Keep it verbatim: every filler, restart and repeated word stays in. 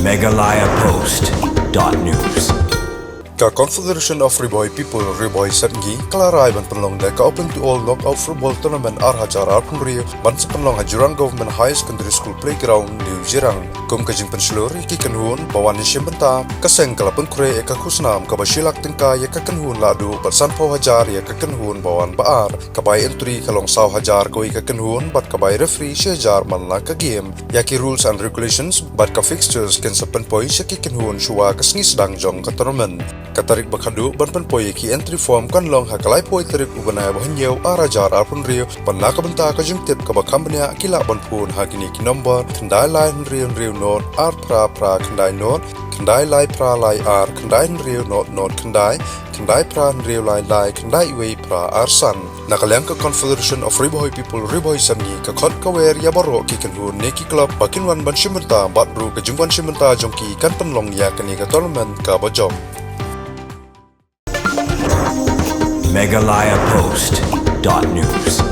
Meghalaya Post dot news. Ka Confederation of Ri Bhoi People, Ri Bhoi Sepngi, ka la rai ban pynlong da ka Open to All Knockout Football Tournament ar hajar arphew hynriew ban sa pynlong ha Jirang Government Higher Secondary School Playground, New Jirang. Kum ka jingpynshlur ïa ki kynhun ba wan ïashim bynta, ka seng ka la pynkhreh ïa ka khusnam kaba shi lak tyngka ïa ka kynhun lahduh bad sanphew hajar ïa ka kynhun ba wan ba ar. Ka bai entry ka long saw hajar kawei ka kynhun bad ka bai referee shi hajar man la ka game. Ïa ki rules and regulations bad ka fixtures kin sa pynpoi sha ki kynhun shuwa ka sngi sdang jong ka tournament. Ka tarik ba khadduh ban pynpoi ïa ki entry form kan long ha ka laiphew tarik u bnai ba hynñiew ar hajar arphew hynriew, bad na ka bynta ka jingtip kaba kham bniah ki lah ban phone ha kine ki number: khyndai lai hynriew hynriew nod ar phra phra khyndai nod, khyndai lai phra lai ar khyndai hynriew nod nod khyndai, khyndai phra hynriew lai lai khyndai wei phra ar san. Na ka liang ka Confederation of Ri Bhoi People, Ri Bhoi Sepngi, ka khot ka wer ïa baroh ki kynhun ne ki club ba kin wan ban shim bynta bad ruh ka jingwan shim bynta jong ki kan pynlong ïa kane ka tournament kaba jop. Meghalaya Post dot news.